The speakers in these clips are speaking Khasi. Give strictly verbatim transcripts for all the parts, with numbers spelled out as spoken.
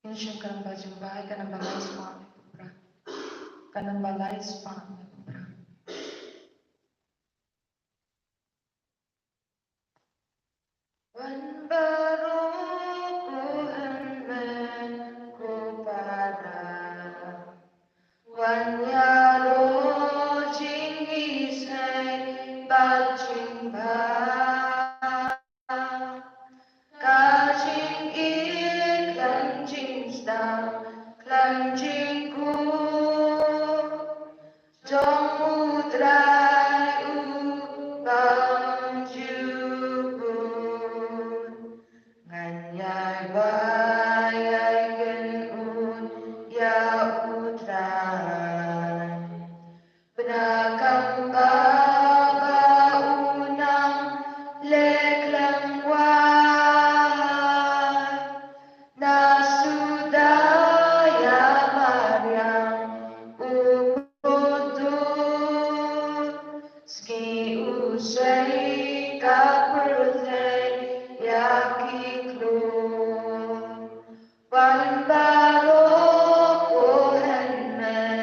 Ngin shim ka namba jong ka, ka namba lai spah. Ka namba lai spah. Wan baroh ko hynmen ko para, wan ïaroh jingisynei bad jingbha. Ka jingïeit khlem jingsdang khlem jingkut jong U Trai u bym ju bun. Ngan ïai wai ïai kynnoh ïa U Trai. Bad na ka bynta ba u nang leh khlem wai, na suda ïa mariang u kordor. Sngi u sei ka pyrthei ïa ki khlur. Wan baroh ko hynmen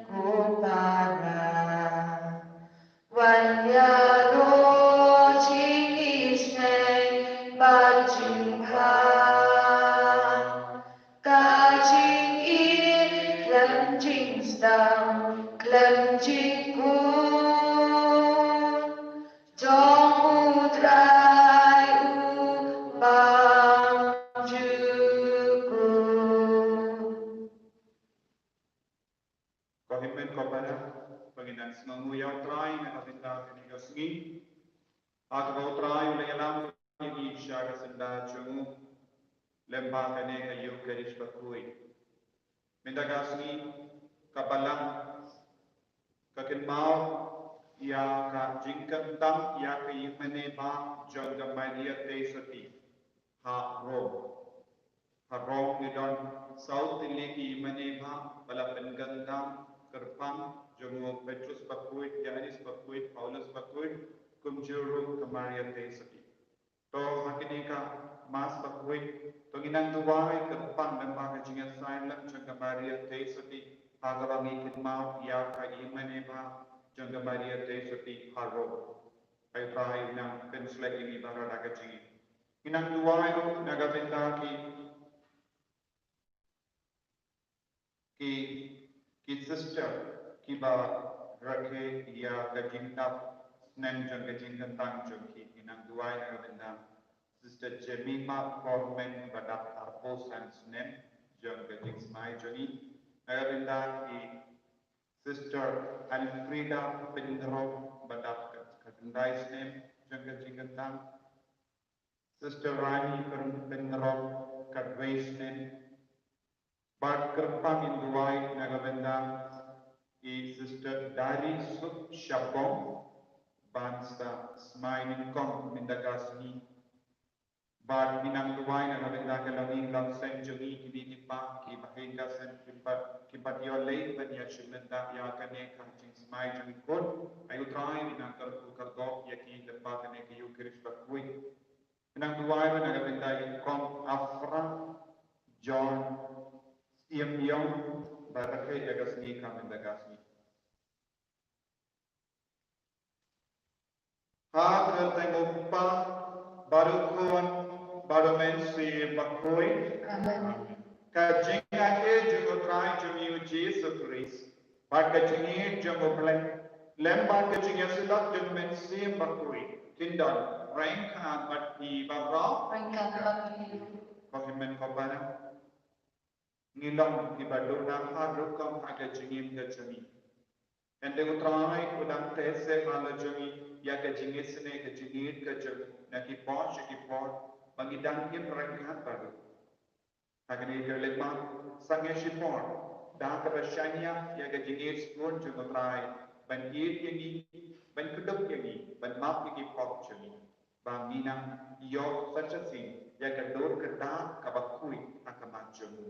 ko para, wan ïaroh jingisynei bad jingbha. Ka jingïeit khlem jingsdang khlem jingkut jong U Trai u bym ju bun. Ko hynmen ko para, ba ngin nang sngewnguh ïa U Trai na ka bynta kane ka sngi. Ha kaba U Trai u la ïalam ïa ngi sha ka syndah jong u lyngba kane ka Ïukharist bakhuid. Mynta ka sngi ka Balang ka kynmaw ïa ka jingkyntang ïa ka ïingmane bha jong ka Maria Theisotti ha Rome. Ha Rome ngi don saw tylli ki ïingmane bha ba la pynkyntang kyrpang jong u Petrus bakhuid, Ïoannis bakhuid, Paulus bakhuid, kumjuh ruh ka Maria Theisotti. To ha kane ka Mass bakhuid to ngin nang duwai kyrpang lyngba ka jingïasaid lang jong ka Maria Theisotti ha kaba ngi kynmaw ïa ka ïingmane bha jong ka Maria Theisotti ha Rome. Ai Trai u nang pynshlur ïa ngi baroh da ka jingïeit. Ngin nang duwai ruh na ka bynta ki ki, ki sister kiba rakhe ïa ka jingdap snem jong ka jingkyntang jong ki. Ngin nang duwai na ka bynta Sister Jemima Foreman ba dap arphew san snem jong ka jingsmai jong i. Na ka bynta ki Sister Alfreda Pynrok ba dap ka, ka khyndai snem jong ka jingkyntang. Sister Rani Pyn-, Pynrok ka dwei snem. Bad kyrpang ngin duwai na ka bynta i Sister Dari Suk Shabong ban sa smai nyngkong mynta ka sngi. Bad ngin nang duwai na ka bynta ka longïing longsem jong i, ki mei ki pa, ki bahynda sem, ki pat, ki pat ïoh leit ban ïa shim bynta ïa kane ka jingsmai jong i khun. Ai U Trai, ngin nang kyrkhu kyrdoh ïa ki lyngba kane ka Ïukharist bakhuid. Ngin nang duwai ruh na ka bynta i Kong Afra John Siem Yong ba rakhe ïa ka sngi ka mynta ka sngi. Ha ka kyrteng u Kpa bad u Khun bad u Mynsiem Bakhuid. Amen. Ka jingaiei jong U Trai jong ngi U Jisu Khrist bad ka jingïeit jong U Blei lem bad ka jingïasyllok jong U Mynsiem Bakhuid kin don ryngkat bad ngi baroh. Ryngkat bad ngi. Ko hynmen ko para, ngi long kiba duna ha rukom ha ka jingim ka jong ngi. Hynrei U Trai u dang teh seh ha la jong ngi ïa ka jingisynei ka jingïeit ka jong u na ki por sha ki por ba ngi dang im ryngkat bad u. Ha kane ka lykma, sangeh shipor da kaba shaniah ïa ka jingïeit sbun jong U Trai ban ïeit ïa ngi, ban kdup ïa ngi, ban map ïa ki pop jong ngi, ba ngin nang ïoh sa shisien ïa ka dur ka dak kaba khuid ha khmat jong u.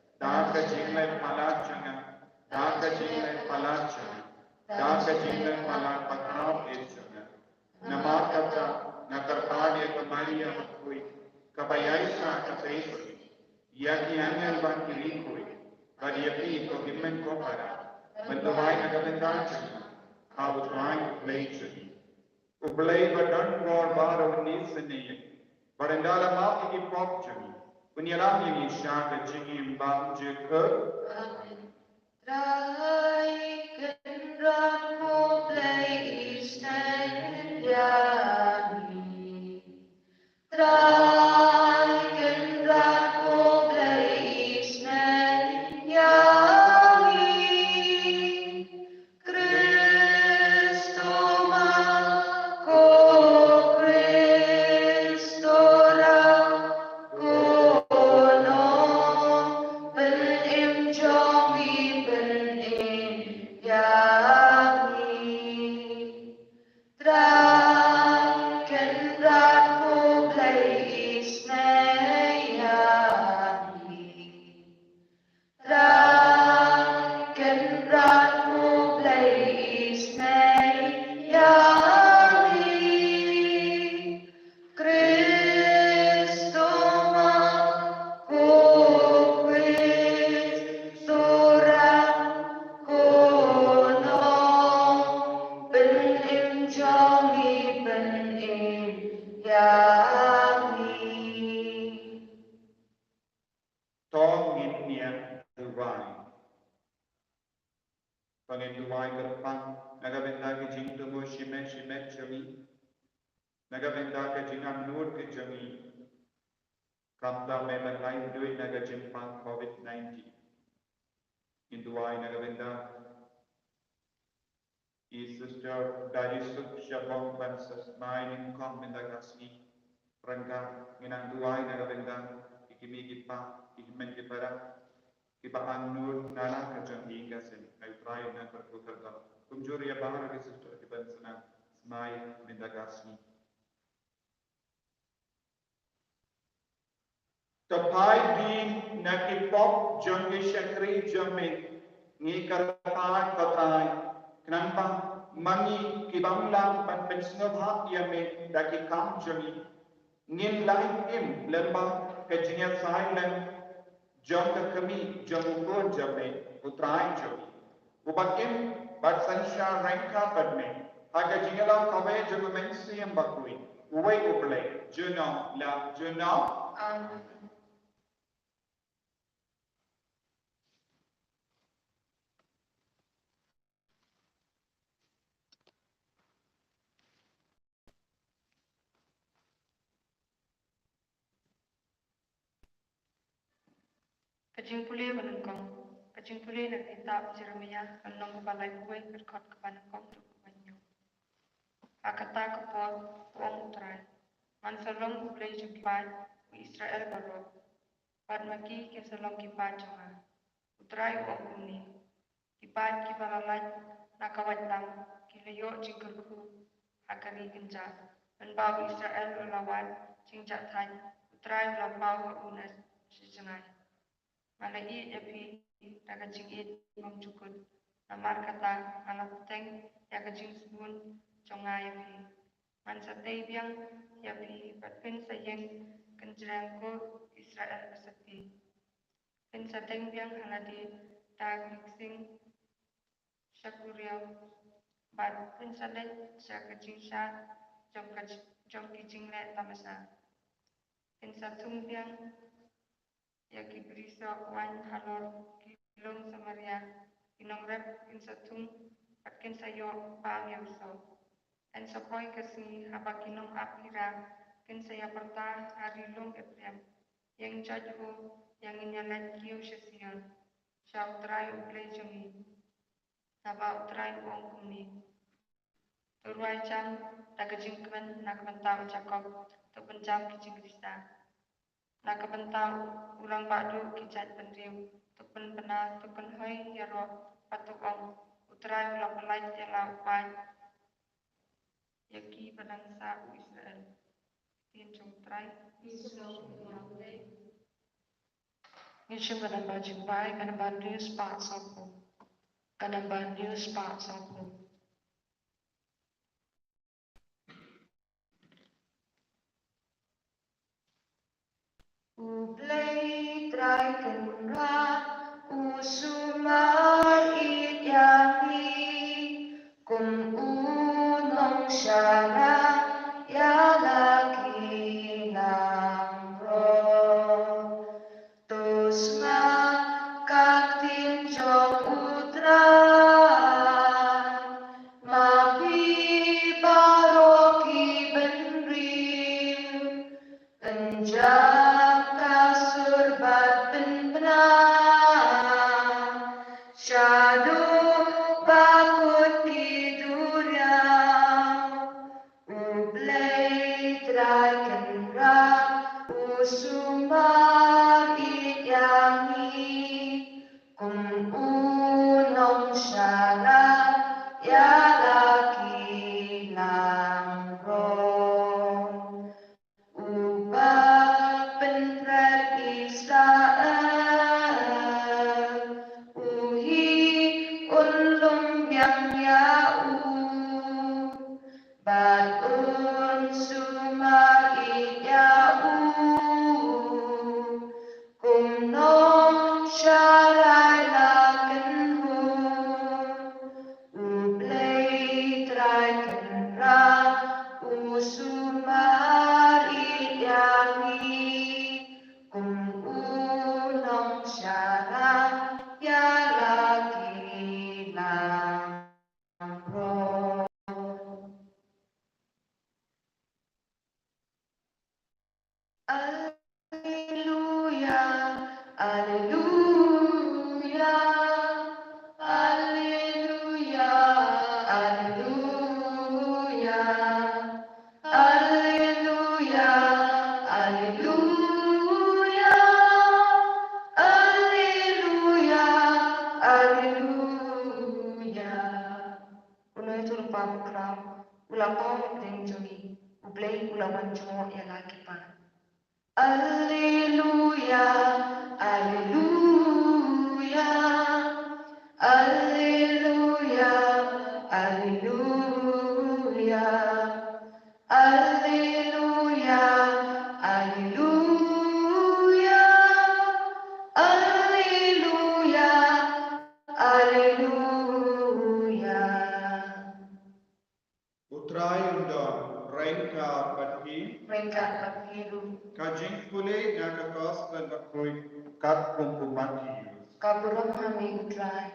da ka jingleh palat jong nga, da ka jingleh palat jong nga, da ka jingleh palat bakhraw ïeit jong nga. Namar kata, nga kyrpad ïa ka Maria bakhuid, kaba ïaishah katei khuid, ïa ki angel bad ki riewkhuid, bad ïa phi ko hynmen ko para, ban duwai na ka bynta jong ngi ha U Trai U Blei jong ngi. U Blei ba don bor baroh un isynei ïa ngi, bad ynda la map ïa ki pop jong ngi, un ïalam ïa ngi sha ka jingim bymjukut. Amen. Trai Kynrad ko Blei isynei ïa ngi. Trai Kynrad ko Blei isynei ïa ngi. Khrist u ma, ko Khrist u ram, ko nongpynim jong ngi pynim ïa ngi. Trai Kynrad ko Blei isynei ïa ngi. Trai Kynrad ko Blei isynei ïa ngi. Khrist u ma, ko Khrist u ram, ko nongpynim jong ngi pynim ïa ngi. To ngin ïa duwai. To ngin duwai kyrpang na ka bynta ka jingthmu shimet shimet jong ngi, na ka bynta ka jingangnud ka jong ngi, khamtam ban lait duh na ka jingpang covid nineteen. Ngin duwai na ka bynta i Sister Dalisuk Shabong ban sa smai nyngkong mynta ka sngi. Ryngkat ngin nang duwai na ka bynta ki kmie ki kpa, ki hynmen ki para, kiba angnud na la ka jong ki, ka seng ai U Trai un nang kyrkhu kyrdoh. Kumjuh ïa baroh ki sister kiban sa nang smai mynta ka sngi. To phai beiñ na ki pop jong ki shakri jong me, ngi kyrpad ko Trai, khnang ba ma ngi ki bym lah ban pynsngewbha ïa me da ki kam jong ngi, ngin lait im lyngba ka jingïasaid lang jong ka kmie jong u Khun jong me, U Trai jong ngi, uba im bad synshar ryngkat bad me ha ka jingïalam kawei jong U Mynsiem Bakhuid, uwei U Blei, junom la junom. Amen. Ka jingpule ba nyngkong. Ka jingpule na ka kitab Jeremiah, ka lynnong kaba laiphew wei, ka dkhot kaba nyngkong haduh kaba hynñiew. Ha kata ka por, u ong U Trai, ngan sa long U Blei jong ki paid u Israel baroh, bad ma ki kin sa long ki paid jong nga. U Trai u ong kumne: Ki paid kiba la lait na ka waitlam ki la ïoh jingkyrkhu ha ka ri kynjah, mynba u Israel u la wad jingjahthait, U Trai u la paw ha u na shi jngai. Nga la ïeit ïa phi da ka jingïeit bymjukut, namar kata nga la bteng ïa ka jingsbun jong nga ïa phi. Ngan sa tei biang ïa phi bad phin sa ïeng kynjreng ko Israel ka sati. Phin sa teng biang ha lade da ka ksing sha ka riaw, bad phin sa leit sha ka jingshad jong ka, jong ki jingleh tamasa. Phin sa thung biang ïa ki brisoh waiñ halor ki lum Samaria. Ki nongrep kin sa thung bad kin sa ïoh bam ïa u soh. Kan sa poi ka sngi haba ki nongap ira kin sa ïa pyrta ha ri lum Ephraim: Ïeng joit ho, Ïa ngin ïa leit kiew sha Sion, sha U Trai U Blei jong ngi. Naba U Trai u ong kumne: To rwai jam da ka jingkmen na ka bynta u Jakob, to pynjam ki jingkyrpad. Na ka bynta u rangbah duh ki jaitbynriew, to pynbna, to pynhoi ïaroh, bad to ong: U Trai u la pyllait ïa la u paid ïa ki ba dang sah u Israel. Ktien jong U Trai. Ngin shim ka namba jingbai, ka namba hynriew spah sawphew. Ka namba hynriew spah sawphew. U Blei Trai Kynrad u sumar ïeit ïa ngi, kum u nongshakri ïa la ki nongrim. To sngap ka ktien jong U Trai, ma phi baroh ki bynriew. Pynjam ka sur bad pynbna shaduh bakut ki duriaw. U Blei Trai Kynrad u sumar ïeit ïa ngi, kum u nongshakri ïa la ki nongrim. Uba pynphred Israel, u hi un lum biang ïa u, bad un sumar ïeit ïa u, kum nongshakri la kynhun. U Blei Trai Kynrad u sumar ïeit ïa ngi, kum u nongshakri ïa la ki nongrim. Alleluia, alleluia, alleluia, alleluia, alleluia, alleluia, alleluia, alleluia. U Nongïathuhlypa Bakhraw u la paw hapdeng jong ngi, U Blei u la wan jngoh ïa la ki paid. Alleluia, alleluia, alleluia, alleluia, alleluia, alleluia, alleluia, alleluia. U Trai un don ryngkat bad phi. Ryngkat bad phi ruh. Ka jingpule na ka Gospel bakhuid katkum u Mathaios. Ka burom ha me U Trai.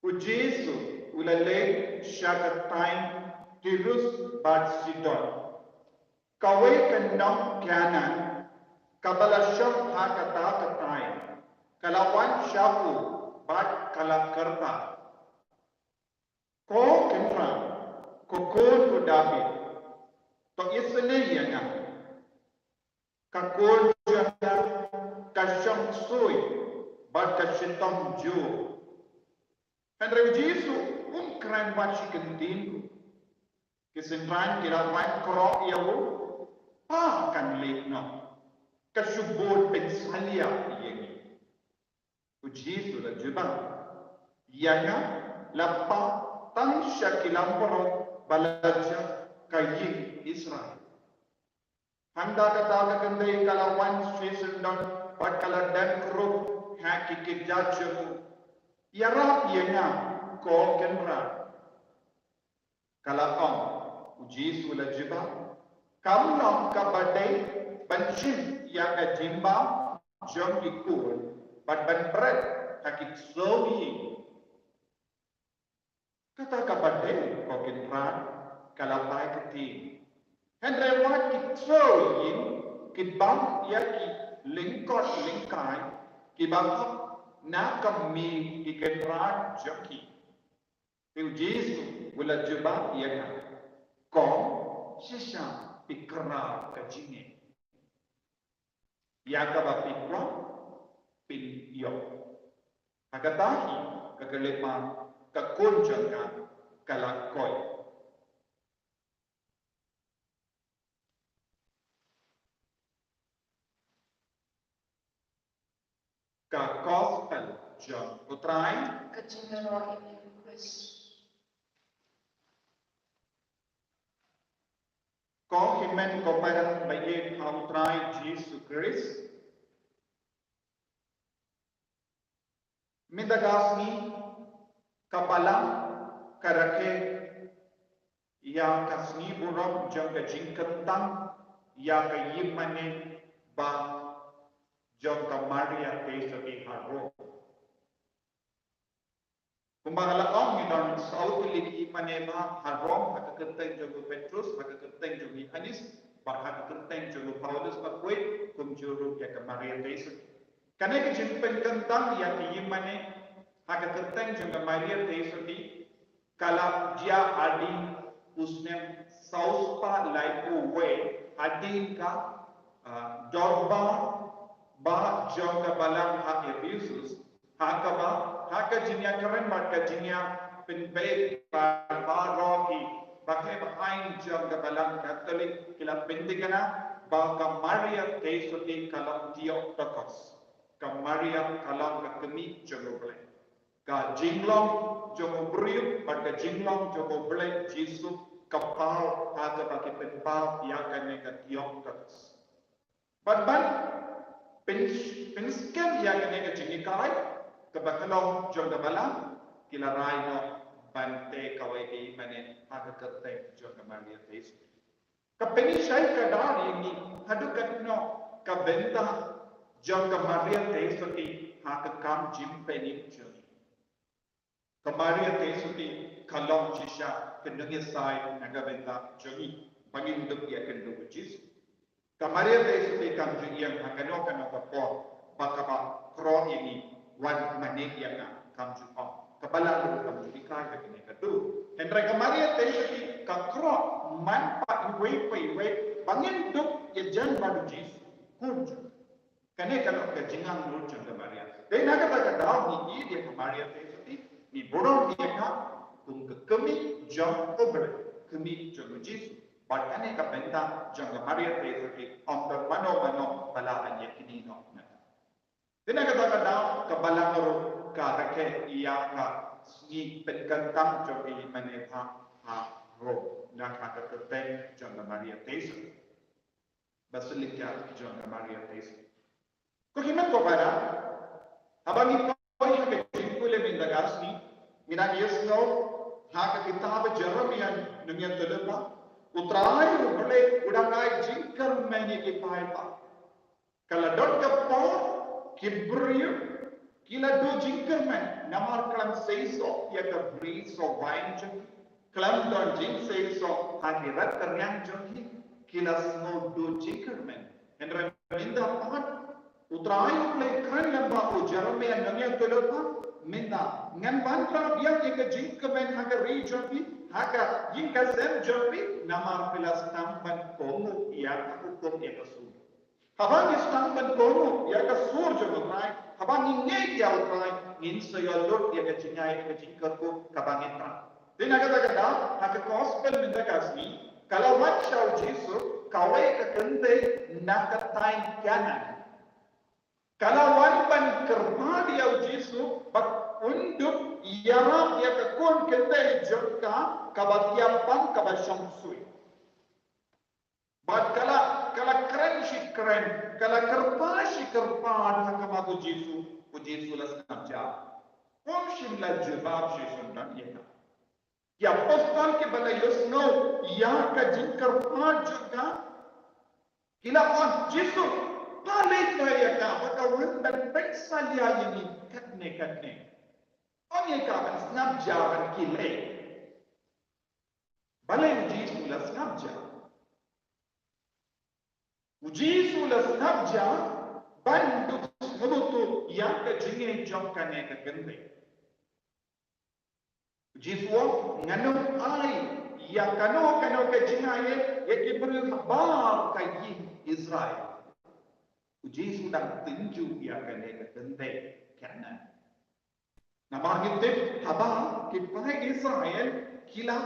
U Jisu u la leit sha ka thaiñ Tirus bad Sidon. Kawei ka nong Kanaan kaba la shong ha kata ka thaiñ ka la wan sha u bad ka la kyrpad, Ko Kynrad, ko khun u Dabid, to isynei ïa nga. Ka khun jong nga ka shong ksuid bad ka shitom jur. Hynrei u Jisu um kren wat shi kyntien. Ki synran ki la wan khroh ïa u, Pa, kan leit noh. Ka shu bud pynsalia ïa ngi. U Jisu la jubab, Ïa nga la pah tang sha ki langbrot ba la jah ka ïing Israel. Hangta kata ka kynthei ka la wan shisien don bad ka la dem krup ha ki kjat jong u, Ïarap ïa nga, ko Kynrad. Ka la ong, u Jisu la jubab, Kam long kaba dei ban shim ïa ka jingbam jong ki khun bad ban bret ha ki ksew ïing. Kata kaba dei, ko Kynrad, ka la bai ktien. Hynrei wat ki throh ïing, ki bam ïa ki lyngkot lyngkai, ki ba hap na ka mih ki kynrad jong ki. Te u Jisu u la jubab ïa nga, kong, shisha phi kra ka jingeh ïa kaba phi kwah phin ïoh. Ha kata hi ka khyllipmat ka khun jong nga ka la koit. Ka Gospel jong u Trai. Ka jingïaroh ïa me, ko Khrist. Ko hynmen ko para ba ïeit ha u Trai Jisu Khrist. Mynta ka sngi ka Balang ka rakhe ïa ka sngi burom jong ka jingkyntang ïa ka ïingmane ba jong ka Maria Theisotti ha Rome. Kumba nga la ong, ngi don saw tylli ki ïingmane ba ha Rome, ha ka kyrteng jong u Petrus, ha ka kyrteng jong u Ïoannis, bad ha ka kyrteng jong u Paulus bakhuid, kumjuh ruh ïa ka Maria Theisotti. Kane ka jingpynkyntang ïa ka ïingmane ha ka kyrteng jong ka Maria Theisotti ka la jia ha u snem saw spah laiphew wei hadien ka, ah, dorbar ba jong ka Balang ha Ephesus, ha kaba ha ka jingïakren bad ka jingïapynbeit baroh ki bakhleh bahain jong ka Balang Katholik ki la pynthikna ba ka Maria Theisotti ka long Theotokos. Ka Maria ka long ka kmie jong U Blei. Ka jinglong jong u briew bad ka jinglong jong U Blei Jisu ka paw ha kaba ki pynpaw ïa kane ka Theotokos. Bad ban pyn, pynskhem ïa kane ka jinghikai kaba khlong jong ka Balang, ki la rai noh ban tei kawei ka ïingmane ha ka kyrteng jong ka Maria Theisotti. Ka pynshai ka dar ïa ngi haduh katno ka bynta jong ka Maria Theisotti ha ka kam jingpynim jong ngi. Ka Maria Theisotti ka long shisha ka nongïasaid na ka bynta jong ngi ba ngin dup ïakynduh u Jisu. Ka Maria Theisotti kam ju ïeng ha kano kano ka por ba kaba khroh ïa ngi, wan mane ïa nga, kam ju ong. Ka Balang ruh kam ju hikai ha kane ka dur. Hynrei ka Maria Theisotti ka khroh man pat iwei pa iwei ba ngin dup ïajan bad u Jisu. Kumjuh. Kane ka long ka jingangnud jong ka Maria. Te na kata ka daw ngi ïeit ïa ka Maria Theisotti, ngi burom ïa ka kum ka kmie jong U Blei, kmie jong u Jisu. Bad kane ka bynta jong ka Maria Theisotti, ym don mano mano ba lah ban ïakynduh noh. Te na kata ka daw ka Balang ruh ka rakhe ïa ka sngi pynkyntang jong ka ïingmane ha, ha Rome, na ka kyrteng jong ka Maria Theisotti. Basilica jong ka Maria Theisotti. Ko hynmen ko para, haba ngi poi ha ka jingpule mynta ka sngi, ngi nang ïohsngew ha ka kitab Jeremiah nongïathuhlypa, U Trai U Blei u dang ai jingkyrmen ïa ki paidbah. Ka la don ka por ki briew ki la duh jingkyrmen namar khlem seisoh ïa ka bri sohwain jong ki, khlem don jingseisoh ha ki rat ka riang jong ki, ki la sngew duh jingkyrmen. Hynrei mynta pat U Trai U Blei u kren lyngba u Jeremiah nongïathuhlypa, mynta ngan wanrah biang ïa ka jingkmen ha ka ri jong phi, ha ka ïing ka sem jong phi, namar phi la sdang ban kohnguh ïa ka hukum, ïa ka sur. Haba ngi sdang ban kohnguh ïa ka sur jong U Trai, haba ngi ngeit ïa U Trai, ngin sa ïoh lut ïa ka jingngeit, ïa ka jingkyrkhu kaba ngi trah. Te na kata ka daw, ha ka gospel mynta ka sngi, ka la wan sha u Jisu kawei ka kynthei na ka thaiñ Kanaan. Ka la wan ban kyrpad ïa u Jisu ba un dup ïarap ïa ka khun kynthei jong ka, kaba thiah pang, kaba shong sui. Bad ka la, ka la kren shi kren, ka la kyrpad shi kyrpad ha khmat u Jisu, u Jisu la sngap jia. Um shym la jubab shisien don ïa ka. Ki apostol kiba la ïohsngew ïa ka jingkyrpad jong ka, ki la ong, Jisu, pynleit noh ïa ka, ba ka wan ban pynsalia ïa ngi katne katne. Ong ïa ka ban sngap jia, ban kylli. Balei u Jisu u la sngap jia? U Jisu u la sngap ja ban duh sngewthuh ïa ka jingeh jong kane ka kynthei. U Jisu u ong, ngan ym ai ïa kano kano ka jingaiei ïa ki briew habar ka ïing Israel. U Jisu u dang tynjuh ïa kane ka kynthei Kanaan. Namar ngi tip haba ki paid Israel ki la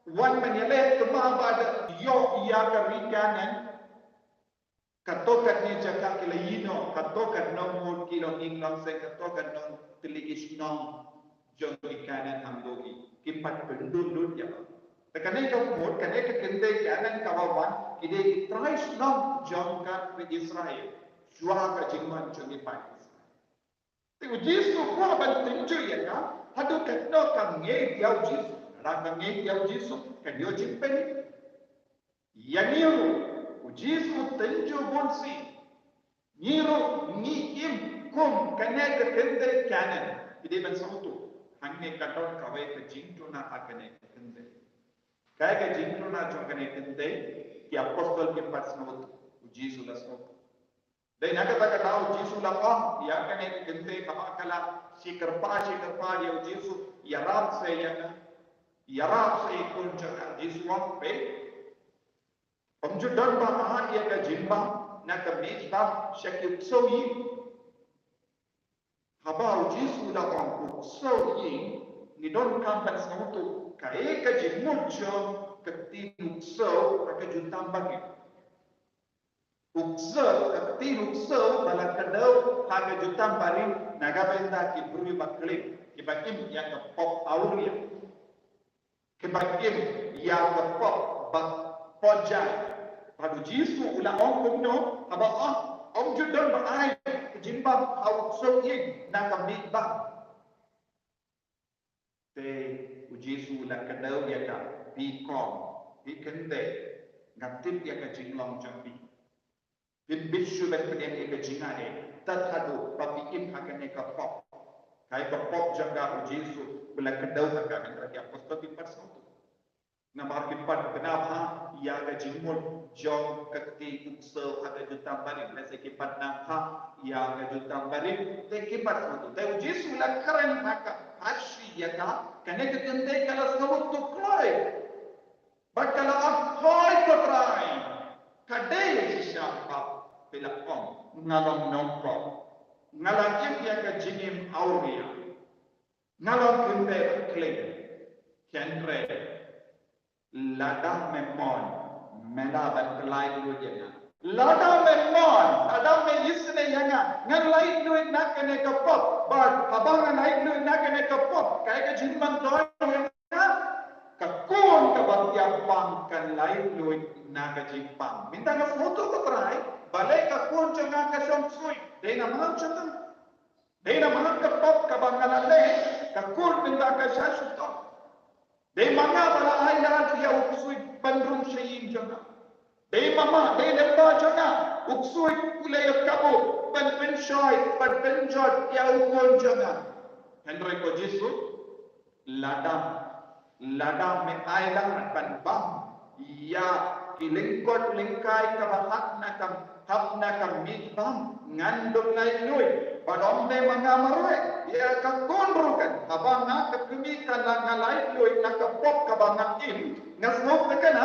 wan ban ïaleh tymmen ba da ïoh ïa ka ri Kanaan, kato katne jaka ki la ïehnoh, kato katno ngut ki long ïing long sem, kato katno tylli ki shnong jong ki Kanaan ha Moab, kim pat pynduh lut ïa ka. Te kane ka mut, kane ka kynthei Kanaan kaba wan, ki dei ki trai shnong jong ka ri Israel shuwa ka jingwan jong ki paid Israel. Te u Jisu u kwah ban tynjuh ïa ka, haduh katno ka ngeit ïa u Jisu. Lada ka ngeit ïa u Jisu, kan ïoh jingpynim. Ïa ngi ruh, u Jisu u tynjuh bun sien. Ngi ruh ngi im kum kane ka kynthei Kanaan. Ki dei ban sngewthuh, hangne ka don kawei ka jingduna ha kane ka kynthei. Kaei ka jingduna jong kane ka kynthei, ki apostol kim pat sngewthuh, u Jisu u la sngewthuh. Dei na kata ka daw u Jisu u la ong ïa kane ka kynthei haba ka la shah kyrpad, shah kyrpad ïa u Jisu, ïarap seh ïa nga, ïarap seh ïa i khun jong nga. U Jisu u ong, peit, ym ju don ba ai ïa ka jingbam na ka miej bam sha ki ksew ïing. Haba u Jisu u la ong u ksew ïing, ngi donkam ban sngewthuh kaei ka jingmut jong ka ktien u ksew ha ka jutang barim. U ksew, ka ktien u ksew ba la kdew ha ka jutang barim na ka bynta ki briew ba khlem, kiba im ïa ka pop awria. Kiba im ïa ka pop ba pynjah. Bad u Jisu u la ong kumno, haba ong, ym ju don ba ai ka jingbam ha u ksew ïing na ka miej bam. Te u Jisu u la kdew ïa ka, phi kong, phi kynthei, nga tip ïa ka jinglong jong phi. Phim bit shuh ban pdiang ïa ka jingaiei, tad haduh ba phi im ha kane ka pop. Kaei ka pop jong ka? U Jisu u la kdew ha ka, hynrei ki apostol kim pat sngewthuh. Namar kim pat bna bha ïa ka jingmut jong ka ktien u ksew ha ka jutang barim, lehse kim pat bna bha ïa ka jutang barim, te kim pat sngewthuh. Te u Jisu u la kren ha ka pharshi ïa ka, kane ka kynthei ka la sngewthuh kloi. Bad ka la ong, hooid ko Trai, ka dei shisha ba phi la ong, nga long nongpop, nga la im ïa ka jingim awria, nga long kynthei ba khlem. Hynrei lada me mon, me lah ban pyllait lut ïa nga. Lada me mon, lada me isynei ïa nga, ngan lait lut na kane ka pop. Bad haba ngan lait lut na kane ka pop, kaei ka jingmyntoi ïa nga? Ka ka khun kaba thiah bam kan lait lut na ka jingbam. Mynta nga sngewthuh ko Trai, balei ka khun jong nga ka shong ksuid? Dei namar jong nga? Dei namar ka pop kaba nga la leh? Ka khun mynta ka shah shu tong. Dei ma nga ba la ai lad ïa u ksuid ban rung sha ïing jong nga? Dei ma ma, dei lyngba jong nga u ksuid u la ïa kabu ban pynshoi, ban pynjot ïa u khun jong nga? Hynrei ko Jisu, lada, lada me ai lad ban bam ïa ki lyngkot lyngkai kaba hap na ka, hap na ka miej bam, ngan dup lait lut. Bad ym dei ma nga marwei, ïa ka khun ruh kan, haba nga ka kmie ka la, nga lait lut na ka pop kaba nga im, nga sngewkmen,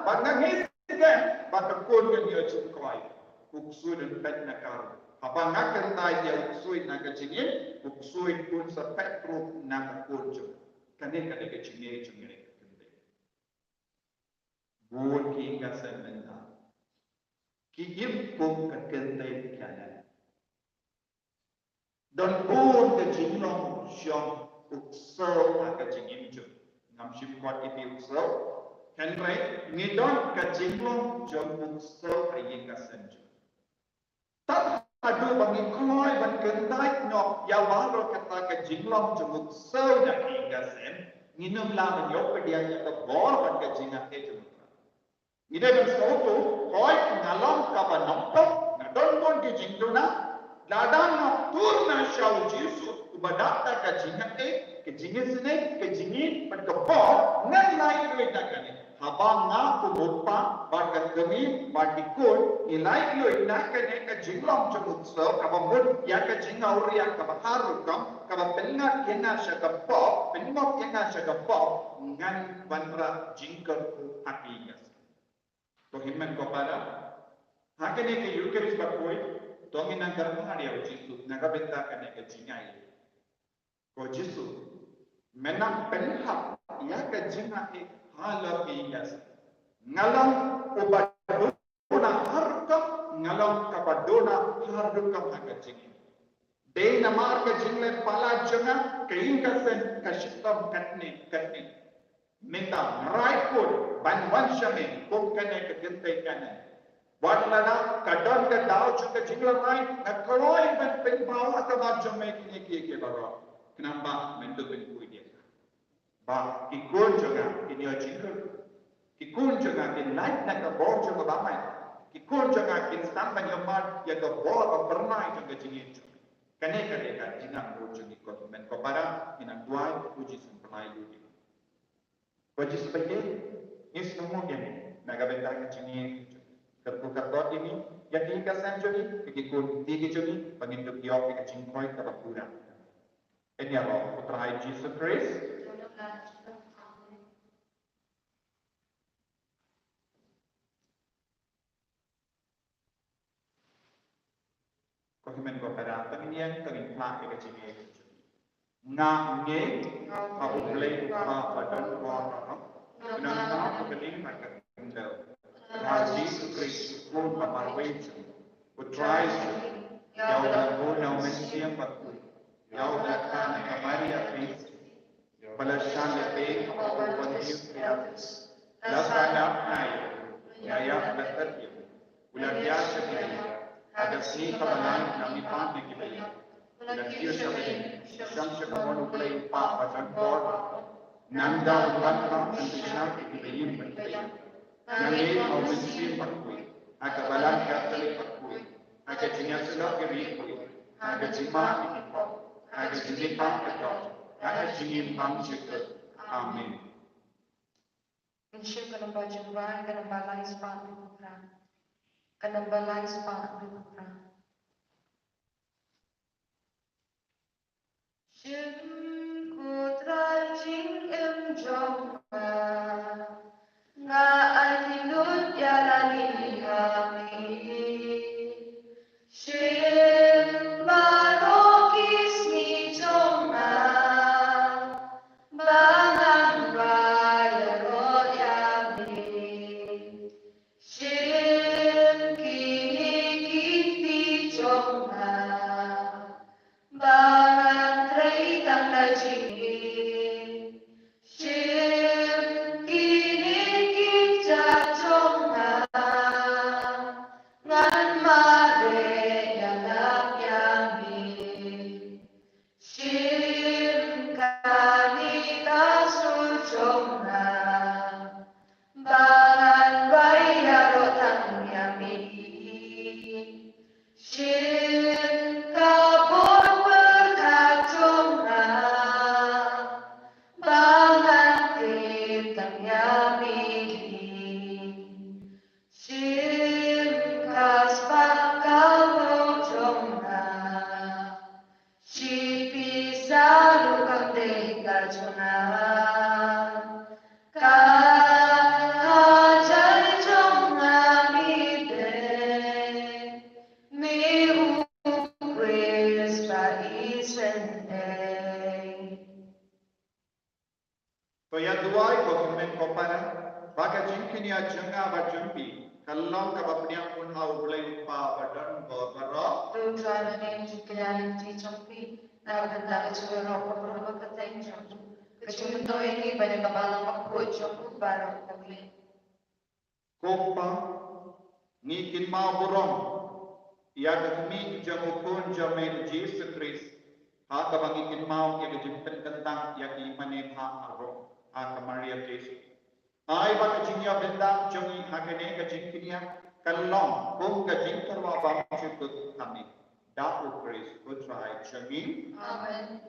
bad nga ngeit skhem ba ka khun kan ïoh jingkoit. U ksuid un peit na ka ruh. Haba nga kyntait ïa u ksuid na ka jingim, u ksuid un sa peit ruh na ka khun jong. Kane ka dei ka jingim jong ngi ka kyntait. Bun ki ïing ka sem mynta ki im kum ka kyntait ka dei. Don bun ka jinglong jong u ksew ha ka jingim jong. Ngam shym khot ïa phi u ksew, hynrei ngi don ka jinglong jong u ksew ha ïing ka sem jong. Tad haduh ba ngi kloi ban kyntait noh ïa baroh kata ka jinglong jong u ksew na ka ïing ka sem, ngin ym lah ban ïoh pdiang ïa ka bor bad ka jingaiei jong u Trai. Ngi dei ban sngewthuh, hooid nga long kaba nongpop, nga don bun ki jingduna, lada nga tur noh sha u Jisu uba dap da ka jingaiei, ka jingisynei, ka jingïeit bad ka bor, ngan lait lut na kane. Haba nga kum u kpa bad ka kmie bad ki khun ngi la ïoh na kane ka jinglong jong u Kpa kaba mut ïa ka jingawria kaba har rukom, kaba pynngat ïa nga sha ka pop, pynngop ïa nga sha ka pop, ngan wanrah jingkyrkhu ha ki ïing ka sem. Ko hynmen ko para, ha kane ka Eucharist bakhuid to ngin nang kyrpad ïa u Jisu na ka bynta kane ka jingaiei. Ko Jisu, men nang pynhap ïa ka jingaiei halor ïing ka sem. Nga long uba duna har rukom, nga long kaba duna har rukom ha ka jingim. Dei namar ka jingleh palat jong nga, ka ïing ka sem ka shitom katne katne. Mynta nga rai kut ban wan sha me kum kane ka kynthei Kana. Wat lada ka don ka daw jong ka jinglehrain, nga kloi ban pynpaw ha khmat jong me kine kiei kiei baroh. Khnang ba men to pynkuid ïa nga. Ba ki khun jong nga kin ïoh jingkyrkhu. Ki khun jong nga kin lait na ka bor jong ka bamai. Ki khun jong nga kin sdang ban ïohmad ïa ka bor ba phyrnai jong ka jingim jong me. Kane ka dei ka jingangnud jong ngi ko hynmen ko para, ngi nang duwai, u Jisu un pynlait ïa ngi. Ko Jisu ba ïeit, ngi sngewnguh ïa me na ka bynta ka jingim jong ngi. Kyrkhu kyrdoh ïa ngi, ïa ki ïing ka sem jong ngi, ïa ki khun ki kti ki jong ngi, ba ngin ïoh ïa ka jingkhoit kaba pura. Yn ïaroh u Trai Jisu Khrist. Ko hynmen ko para, to ngin ïeng, to ngin phah ïa ka jingïeit. Nga ngeit ha U Blei U Kpa ba don bor baroh, u nongpynim bad ka khyndew, ha Jisu Khrist u khun ba marwei jong u, u Trai jong ngi, ïa uba la bun na U Mynsiem Bakhuid, ïa uba la kha na ka Maria Theisotti, ba la shah lehbeiñ hapoh u Pontius Pilatus, la sahnarphna ïa u, la ïap, la tep ïa u, u la thiah sha ki baïeit, ha ka sngi kaba lai u la mihpat na ki baïeit, u la kiew sha bneng, u shong sha ka mon U Blei U Kpa ba don bor baroh. Nangta un wanrah ban pynshai ïa ki baïeit bad ki baïap. Nga ngeit ha U Mynsiem Bakhuid, ha ka Balang Katholik bakhuid, ha ka jingïasyllok ïa ki riewkhuid, ha ka jingmap ïa ki pop, ha ka jingmihpat ka doh, ha ka jingim bymjukut. Amen. Mynsiem ka namba jingwan, ka namba lai spah hynriew phra. Ka namba lai spah hynriew phra. Shim ko Trai jingim jong nga, nga ai kynduh ïa lade ha me. Shim baroh ki sngi jong nga, ba ngan duwai ïaroh ïa me. Shim kine ki kti jong nga, ba ngan trei tang da jingim. Shim kine ki kjat jong nga, ngan mareh ïalap ïa me. Shim kane ka sur jong nga, ba ngan duwai ïaroh tang ïa me. Shim ka bor pyrkhat jong nga, ba ngan tip tang ïa me. Shim ka spah ka bor jong nga, shi pisa ruh kam dei ka jong nga. Ka hajar jong nga me dei me U Khrist ba isynei. To ïa duwai ko hynmen ko para, ba ka jingkñia jong nga bad jong phi kan long kaba pdiang bun ha U Blei U Kpa ba don bor baroh. To Trai, lada jingkñia jong phi na ka bynta ka jingïaroh ka burom ka kyrteng jong u, ka jingmyntoi ïa ngi ban ïa ka balang bakhuid jong u baroh kawei. Ko Kpa, ngi kynmaw burom ïa ka khmih jong u Khun jong me u Jisu Khrist, ha kaba ngi kynmaw ïa ka jingpynkyntang ïa ki mane bha baroh ha ka Maria Theisotti. Ai ba ka jingïabynta jong ngi ha kane ka jingkñia kan long kum ka jingkyrwa bymjukut ha me. Da U Khrist U Trai jong ngi. Amen.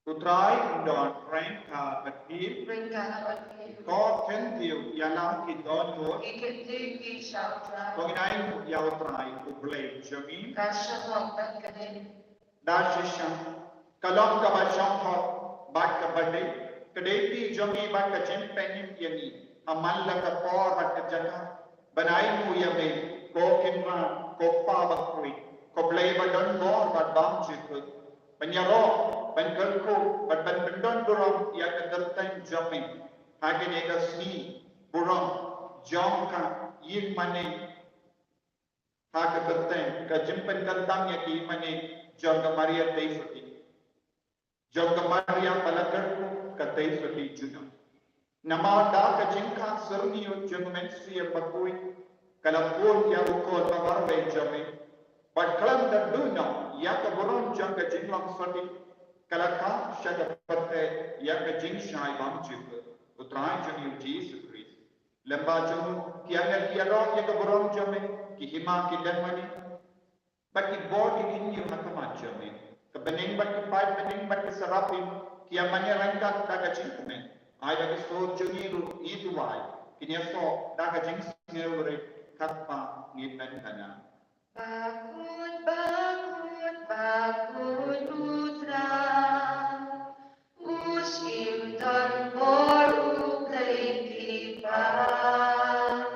U Trai un don ryngkat bad phi. Ryngkat bad phi. Ko kyntiew ïa la ki dohnud. Ki kyntiew ki sha U Trai. To ngin ainguh ïa U Trai U Blei jong ngi. Ka shong bad ka dei. Da shisha ka long kaba shong bad kaba dei, ka dei ti jong ngi bad ka jingpynim ïa ngi ha man la ka por bad ka jaka, ban ainguh ïa me, ko Kynrad, ko Kpa bakhuid, ko Blei ba don bor bad bymjukut, ban ïaroh, ban kyrkhu bad ban pyndonburom ïa ka kyrteng jong me ha kane ka sngi burom jong ka ïingmane. Ha ka kyrteng ka jingpynkyntang ïa ka ïingmane jong ka Maria Theisotti, jong ka Maria ba la kyrkhu ka Theisotti Juno. Namar da ka jingkha syrngiew jong U Mynsiem Bakhuid, ka la pun ïa u Khun ba marwei jong me. Bad khlem da duh noh ïa ka burom jong ka jinglong sotti, ka la kha sha ka pyrthei ïa ka jingshai bymjukut, U Trai jong ngi U Jisu Khrist. Lem bad jong u ki angel ki ïaroh ïa ka burom jong me, ki hima ki leh mane. Bad ki bor ki khynñiuh ha khmat jong me. Ka bneng bad ki paid bneng bad ki serafim ki ïa mane ryngkat da ka jingkmen. Ai ba ki sur jong ngi ruh ngi duwai kin ïasoh da ka jingsngewrit katba ngi pynbna. Bakhuid, bakhuid, bakhuid U Trai, U Shynton bor U Blei ki paid.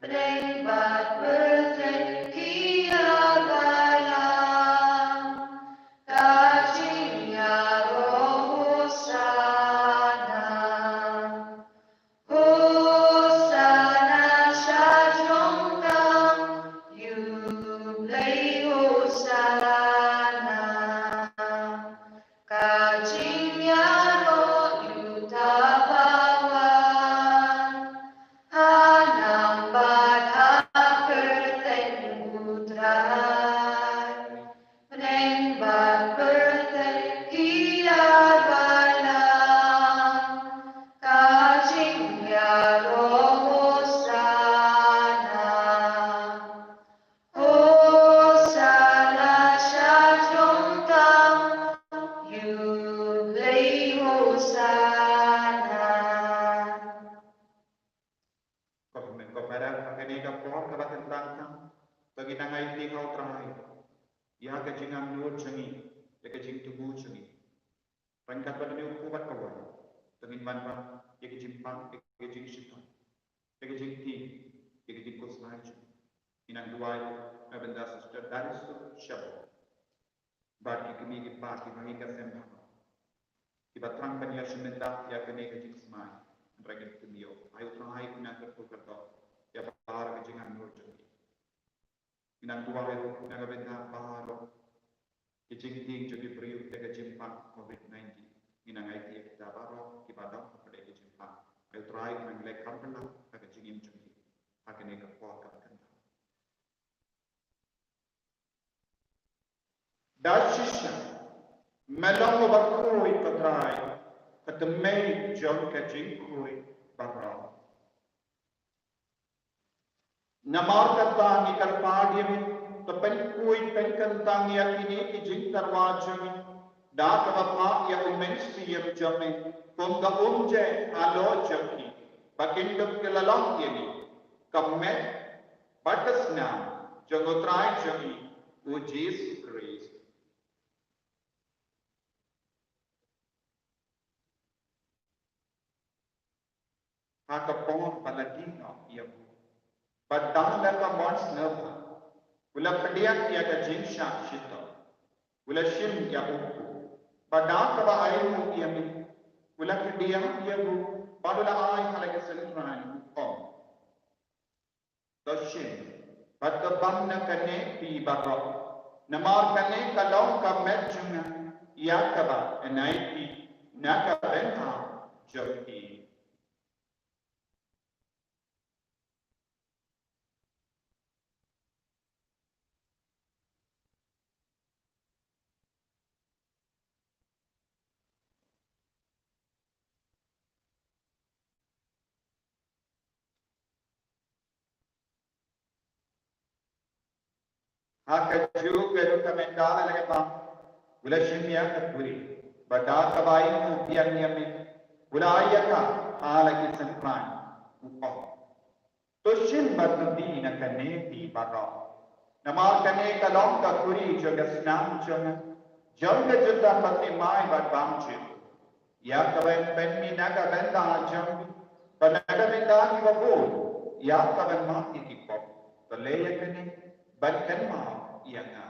Bneng bad pyrthei ki ïa balang ka jingïaroh Hosana. Hosana sha jong ka U Blei Hosana. Ka jingïaroh uta ba wan ha nam bad ha kyrteng U Trai. Bneng bad pyrthei ki ïa balang ka jingïaroh Hosana. Hosana sha jong ka U Blei Hosana. Ko hynmen ko para, ha kane ka por kaba kyntang, to ngin nang aiti ha U Trai ïa ka jingangnud jong ngi, ïa ka jingthmu jong ngi. Ryngkat bad une u kpu bad ka waiñ, to ngin wanrah ïa ka jingpang, ïa ka jingshitom, ïa ka jingtieng, ïa ka jingkhuslai jong ngi. Ngi nang duwai na ka bynta Sister Darius Shabot bad ki kmie ki kpa kiba ha ka seng baroh, kiba thrang ban ïashim bynta ïa kane ka jingsmai. Hynrei ki kmie, ai U Trai, nang kyrkhu kyrdoh ïa baroh ka jingangnud jong ki. Ngi nang duwai ruh na ka bynta baroh ki jingtieng jong ki briew da ka jingpang covid nineteen. Ngi nang aiti ïa kita baroh kiba don ha ka jingpang. Ai U Trai, nang leh kam pynlong ha ka jingim jong ki ha kane ka por kaba kyntang. Da shisha me long uba khuid, ko Trai, ka tymmen jong ka jingkhuid baroh. Namar kata ngi kyrpad ïa me, to pynkhuid pynkyntang ïa kine ki jingtyrwa jong ngi da kaba phah ïa U Mynsiem jong me kum ka umjait halor jong ki, ba kin dup ki la long ïa ngi ka met bad ka snam jong U Trai jong ngi U Jisu Khrist. Ha ka por ba la dih noh ïa u, bad da la ka mon sngewbha, u la pdiang ïa ka jingshah shitom, u la shim ïa u kpu, bad da kaba ainguh ïa me, u la pdiang ïa u, bad u la ai ha la ka synran, u ong: To shim bad to bam na kane phi baroh, namar kane ka long ka met jong nga, ïa kaba yn ai phi na ka bynta jong phi. Ha kajuh ka ruh ka mynta la ka bam, u la shim ïa ka khuri, Bad da kaba u biang ïa me, u la ai ïa ka ha la ki synran, u ong: To shim bad to die na kane phi baroh. Namar kane ka long ka khuri jong ka snam jong nga, jong ka jutang ba thymmai bad bymjukut, ïa kaba yn pynmih na ka bynta jong phi bad na ka bynta kiba bun, ïa kaban map ïa ki pop. To leh ïa kane ban kynmaw ïa nga.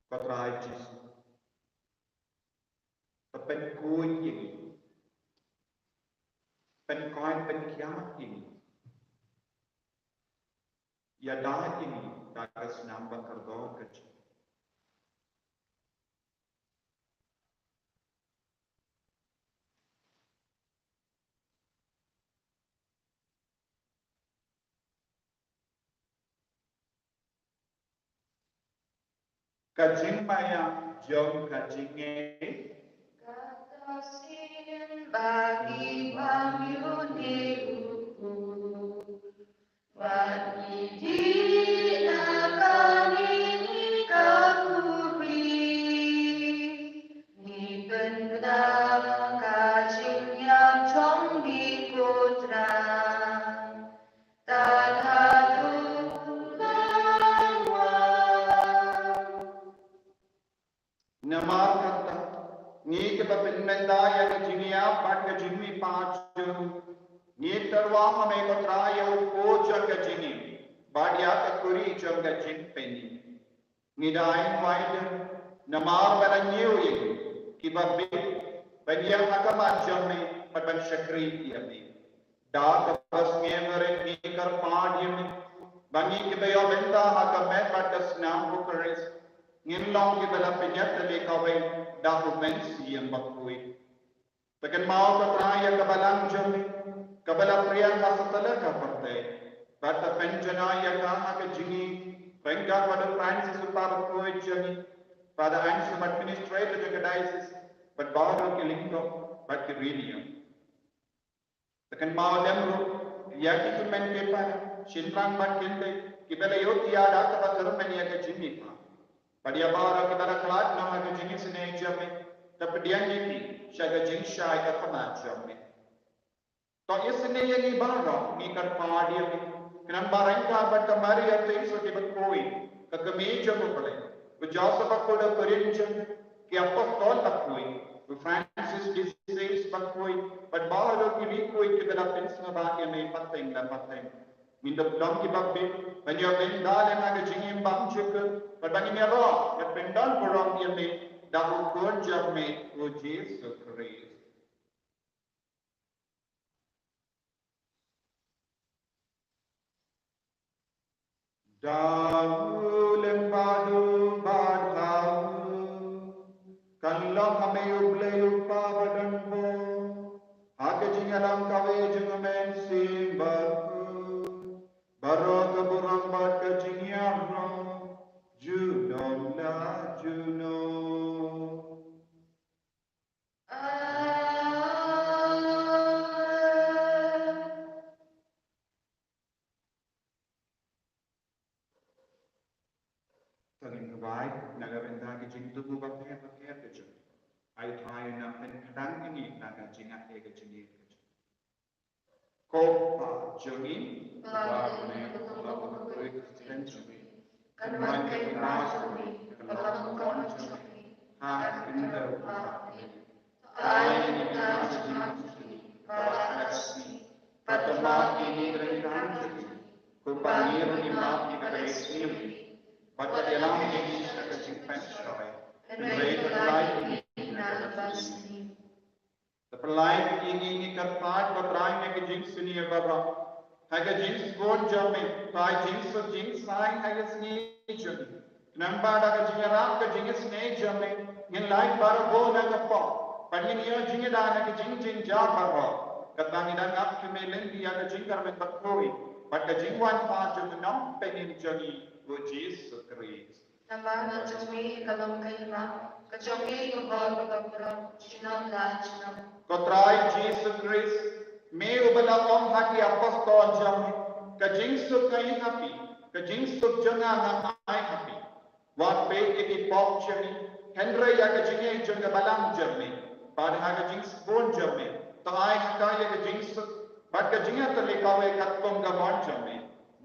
Ko Trai Jisu, to pynkhuid ïa ngi, pynkoit pynkhiah ïa ngi, ïada ïa ngi da ka snam ba kordor ka jong ka jingmaïa jong ka jingngeit. Kata sien ba ngi bam ïa une u khuid, bad ngi dih na kane ka khuri, ngi pynbna ka jingïap jong ngi, ko Trai. Namar kata, ngi kiba pynmynta ïa ka jingïap bad ka jingmihpat jong u, ngi tyrwa ha me ko Trai ïa u khuid jong ka jingim bad ïa ka khuri jong ka jingpynim. Ngi da ai wai dien namar ba la ñiew ïa ngi kiba bit ban ïeng ha khmat jong me bad ban shakri ïa me. Da kaba sngewrit ngi kyrpad ïa me ba ngi kiba ïoh bynta ha ka met bad ka snam u Khrist ngin long kiba la pynïap da kawei da u Mynsiem Bakhuid. To kynmaw ko Trai ïa ka balang jong me kaba la pdiang ha satlak ka pyrthei, bad to pynjanai ïa ka ha ka jingim ryngkat bad u Francis u Papa bakhuid jong ngi, Father Anselm administrator jong ka diocese, bad baroh ki lyngdoh bad ki riewniam. To kynmaw lem ruh ïa ki kmen ki para, shynrang bad kynthei kiba la ïoh thiah da kaba tyrmen ïa ka jingmihpat. Bad ïa baroh kiba la khlad noh ha ka jingisynei jong me, to pdiang ïa ki sha ka jingshai ka khmat jong me. To isynei ïa ngi baroh, ngi kyrpad ïa me, khnang ba ryngkat bad ka Maria Theisotti bakhuid, ka kmie jong u Blei, u Joseph bakhuid, u kurim jong u, ki apostol bakhuid, u Francis de Sales bakhuid, bad baroh ki riewkhuid kiba la pynsngewbha ïa me pateng la pateng, ngin da long kiba bit ban ïoh bynta lem ha ka jingim bymjukut, bad ba ngin ïaroh bad pyndon burom ïa me da u Khun jong me u Jisu Khrist. Da u lem bad u bad ha u, kan long ha me U Blei U Kpa badonbor, ha ka jingïalam kawei jong u Mynsiem Bakhuid, baroh ka burom bad ka jingïaroh junom la junom. Amen. To ngin duwai na ka bynta ki jingthmu bapher bapher ka jong ngi. Ai Trai, nang pynkhadang ïa ngi na ka jingaiei ka jingngeit ka jong ngi. Ko Kpa jong ngi, ba ha ka bynta ka jong ngi, kan wan ka hima jong ngi, kan long ka mon jong ngi ha ka khyndew ba ha bneng. To ai ïa ngi mynta ka jingim jong ngi kaba ar sngi, bad to map ïa ngi ki ryngkang jong ngi, kumba ngi ruh ngi map ïa kiba isynei ïa ngi, bad to ïalam ïa ngi sha ka jingpynshoi, hynrei to pyllait ïa ngi na ka bymsniew. To pyllait ïa ngi, ngi kyrpad ko Trai, na ka jingsniew baroh, ha ka jingsbun jong me, to ai jingsuk jingsaiñ ha ka sngi jong ngi, khnang ba da ka jingïarap ka jingisynei jong me ngin lait baroh na ka pop, bad ngin ïoh jingïada na ka jingjynjar baroh, katba ngi dang ap ïa me lynti ïa ka jingkyrmen bakhuid bad ka jingwan pat jong u Nongpynim jong ngi, u Jisu Khrist. Namar ka jong me ka long ka hima, ka jong me ka bor bad ka burom, junom la junom. Ko Trai Jisu Khrist, me uba la ong ha ki apostol jong me, ka jingsuk nga ai ha phi, ka jingsuk jong nga ngan ai ha phi. Wat peit ïa ki pop jong ngi, Hynrei ïa ka jingïeit jong ka balang jong me, bad ha ka jingsbun jong me, to ai ha ka ïa ka jingsuk bad ka jingïatylli kawei katkum ka mon jong me.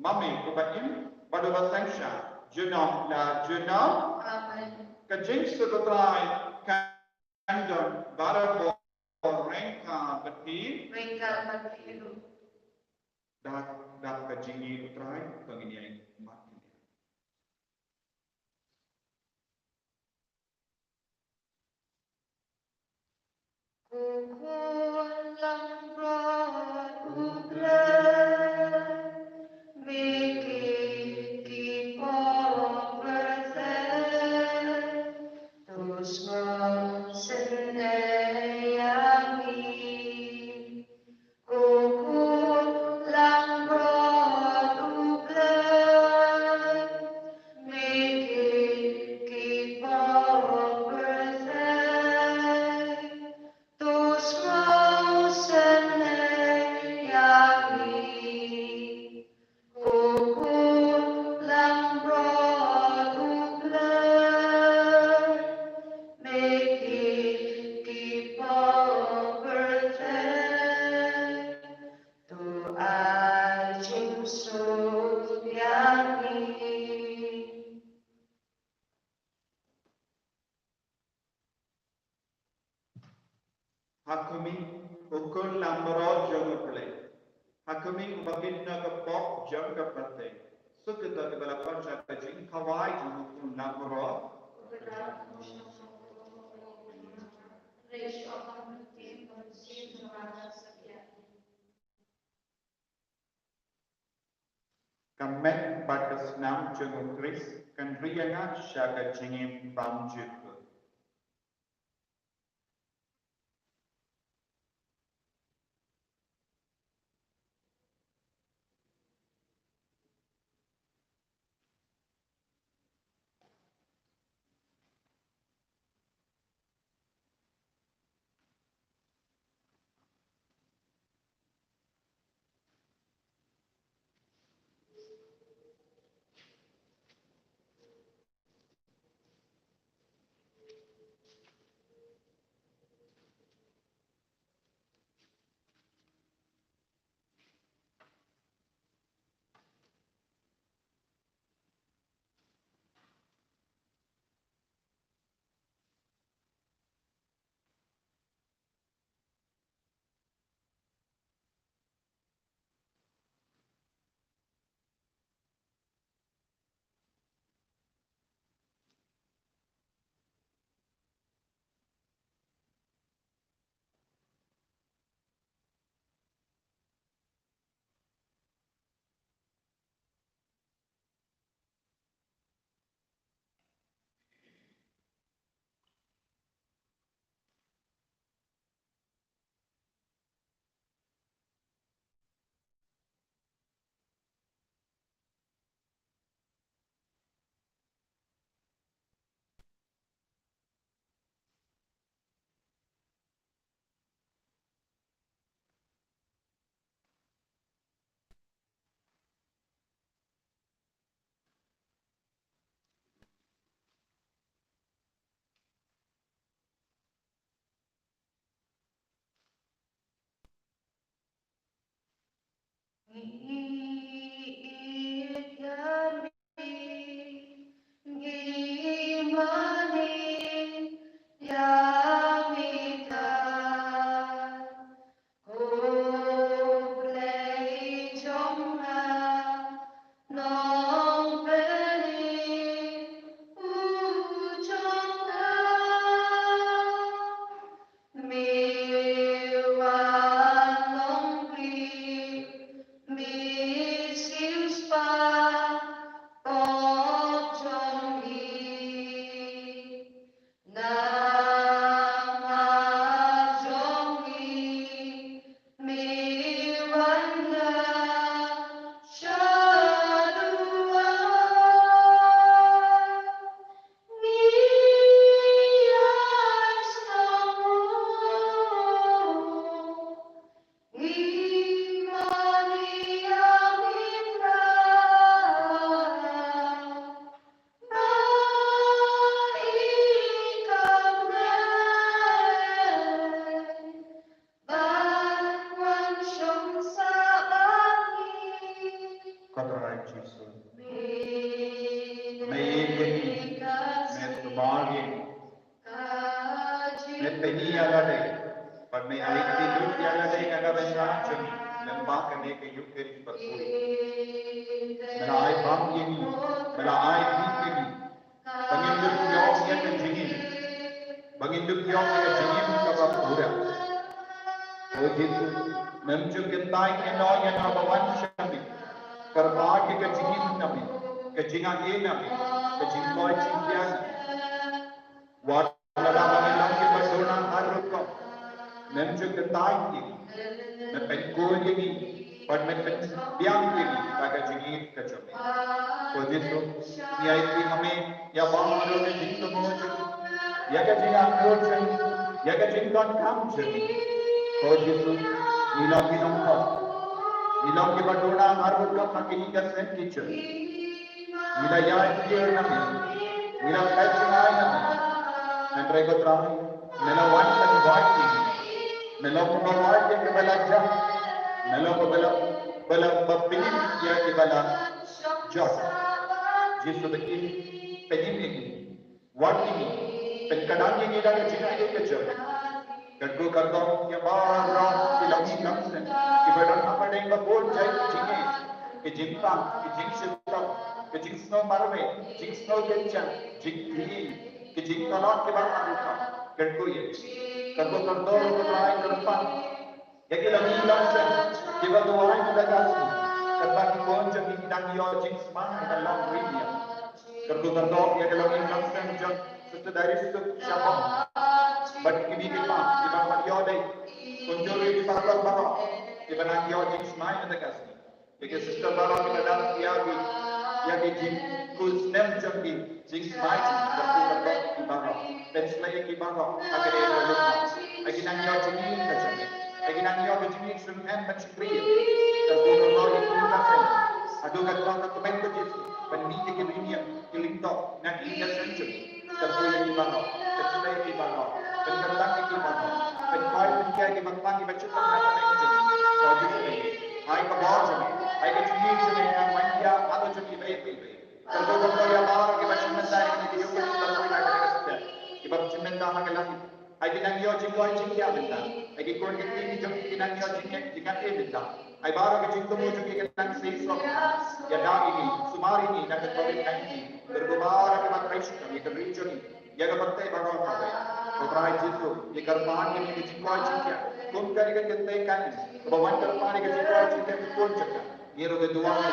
Ma me uba im bad uba synshar junom la junom. Amen. Ka jingsuk U Trai kan don barabor ryngkat bad phi. Ryngkat bad phi ruh. Da, da ka jingïeit U Trai, to ngin ïaid mad. Ko khun langbrot U Blei, me kit ki por pyrthei, to sngewsynei ïa ngi. Ko khun langbrot U Blei, me kit ki por pyrthei, to sngewsynei ïa ngi. Ko khun langbrot U Blei, me kit ki por pyrthei, to ai jingsuk ïa ngi. Ha khmih, ko khun langbrot jong U Blei. Ha khmih, uba kit na ka pop jong ka pyrthei. Suk ïa kito kiba la pynshah ka jingkhawai jong ko khun langbrot. Ka met bad ka snam jong U Khrist kan ri ïa nga sha ka jingim bymjukut. lyngba kane ka Eucharist bakhuid. Me la ai bam ïa ngi, me la ai bam ïa ngi, ba ngin ïoh ïa ka jingim, ba ngin ïoh ïa ka jingim kaba pura. O Jisu, mem ju kyntait ïano ïano ba wan sha me, kyrpad ïa ka jingim na me, ka jingaiei na me, ka jingkoit jingkhiah na me. Wat lada ba ngi long kiba duna ha rukom, mem ju kyntait ïa ngi, me pynkup ïa ngi, bad me pynbiang ïa ngi da ka jingïeit ka jong me. Ko Jisu, ngi aiti ha me ïa baroh ka jingthmu jong ngi, ïa ka jingangnud jong ngi, ïa ka jingdonkam jong ngi. Ko Jisu, ngi long ki nongpop, ngi long kiba duna ha rukom ha kine ki sngi ki jong ngi. Ngi la ïaid ïa na me, ngi la peit jngai na me. Hynrei ko Trai, me la wan ban wad ïa ngi. Me long uba wad ïa kiba la jah, me long uba la, ba la, ba pynïap ïa kiba la jah. Jisu, ba pynïap ïa ngi, wad ïa ngi, pynkynang ïa ngi da ka jingaiei ka jong me. Kyrkhu kyrdoh ïa baroh ki longïing longsem kiba don hapdeng ba bun jait ki jingeh, ki jingpang, ki jingshitom, ki jingsngew marwei, jingsngew kynjah, jingkylli, ki jingtlot kiba ha rukom. Kyrkhu ïa ngi. Kyrkhu kyrdoh, ko Trai, kyrpad ïa ki longïing longsem kiba duwai mynta ka sngi, kyrpad ki khun jong ngi ki dang ïoh jingsmai ban long ri ïa. Kyrkhu kyrdoh ïa ki longïing longsem jong Sister Darius Suk Shabong bad ki kmie ki kpa kiba pat ïoh dei. Kumjuh ruh ki pastor baroh kiba dang ïoh jingsmai mynta ka sngi. Ïa ki sister baroh kiba dang ïa ki, ïa ki jingkhuslem jong ki jingsmai jong ki, kyrkhu kyrdoh ïa ki baroh. Pynshlei ïa ki baroh ha kane ka lum. Ai ki nang ïoh jingim ka jong ki, ai ki nang ïoh ka jingim sngewthuh ban shakri. Kyrkhu kyrdoh ïa ki nongïalam. Haduh katta ka kmen ka jingim ban mih ïa ki riewniam ki lyngdoh na ki ïing ka sem jong ki. Kyrkhu ïa ki baroh, kyrkhu ïa ki baroh, pynkyntang ïa ki baroh, pynkoit pynker ïa ki baroh kiba shu tang na ka bynta jong ki. Ko Jisu, ai ka bor jong me, ai ka jingim jong me, ngan wan ïa ka bor jong ki ba ïeit ba ïeit. Kyrkhu kyrdoh ïa baroh kiba shim bynta ïa kane ka Eucharist bakhuid ha kane ka step, kiba shim bynta ha ka live. Ai ki nang ïoh jingkoit jingkhiah mynta. Ai ki khun ki kti ki jong ki nang ïoh jingeh jingaiei mynta. Ai baroh ka jingthmu jong ki ka nang seisoh. Ïada ïa ngi, sumar ïa ngi na ka Covid nineteen. Kyrkhu baroh kiba trei shitom ïa ka ri jong ngi, ïa ka pyrthei baroh kawei. Ko Trai Jisu, ïa kyrpad ïa ngi ka jingkoit jingkhiah, kum ka ri ka kynthei Kain kaba wan kyrpad ïa ka jingkoit jingkhiah ka khun jong ka. Ngi ruh ngi duwai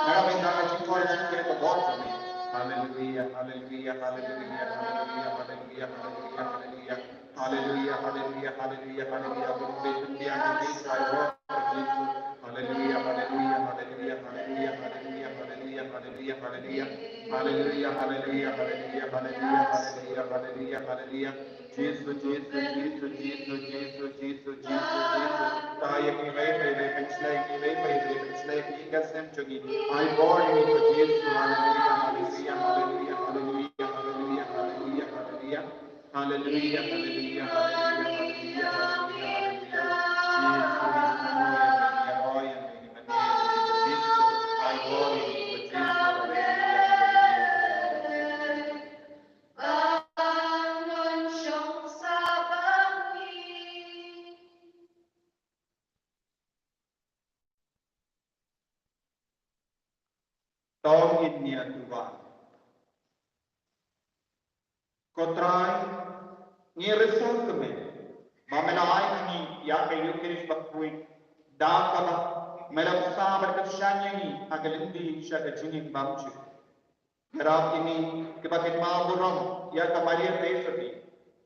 na ka bynta ka jingkoit jingkhiah ka bor jong me. Haleluia, haleluia, haleluia, haleluia, haleluia, haleluia, haleluia. Haleluia, haleluia, haleluia, haleluia. Bun pynbiang ïa ngi, Trai Blei Jisu. Haleluia, haleluia, haleluia, haleluia, haleluia, haleluia, haleluia, haleluia. Haleluia, haleluia, haleluia, haleluia, haleluia, haleluia, haleluia. Jisu, Jisu, Jisu, Jisu, Jisu, Jisu, Jisu, Jisu. Tah ïa ngi iwei pa iwei, pynshlei ïa ngi iwei pa iwei, pynshlei ïa ngi ka sem jong ngi. Ai bor ïa ngi ko Jisu. Haleluia, haleluia, haleluia, haleluia, haleluia, haleluia, haleluia. Haleluia, haleluia, haleluia, haleluia, haleluia, haleluia. Jisu, Jisu, Jisu, Jisu, ai bor ïa ngi ko Jisu. Haleluia, haleluia. To ngin ïa duwai. Ko Trai, ngi riewspah kmen ba me la ai ha ngi ïa ka Eucharist bakhuid, da kaba me la bsa bad kyrshan ïa ngi ha ka lynti sha ka jingim bymjukut. Ïarap ïa ngi kiba kynmaw burom ïa ka Maria Theisotti,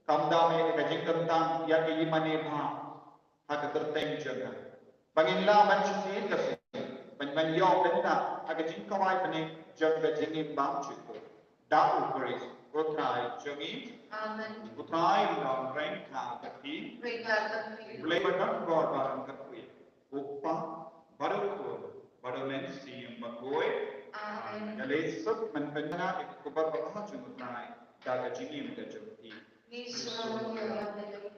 khamtam ïa ka jingkyntang ïa ka ïingmane bha ha ka kyrteng jong nga. Ba ngin lah ban shisien ka sngi ban, ban ïoh bynta ha ka jingkhawai bniah jong ka jingim bymjukut. Da U Khrist U Trai jong ngi. Amen. U Trai un don ryngkat bad phi. Ryngkat bad phi. U Blei ba don bor ba ryngkat bad phi, U Kpa bad U Khun bad U Mynsiem Bakhuid. Amen. Ïaleh suk ban pynbna ïa ka khubor babha jong U Trai da ka jingim ka jong phi. Ngi sngewbha ïa U Blei.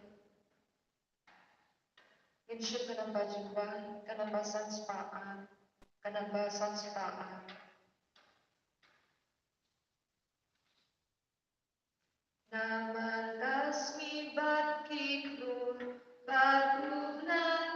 Ngin shim ka namba jingwan, ka namba san spah ar, ka namba san spah ar. Namar ka sngi bad ki khlur bad u bnai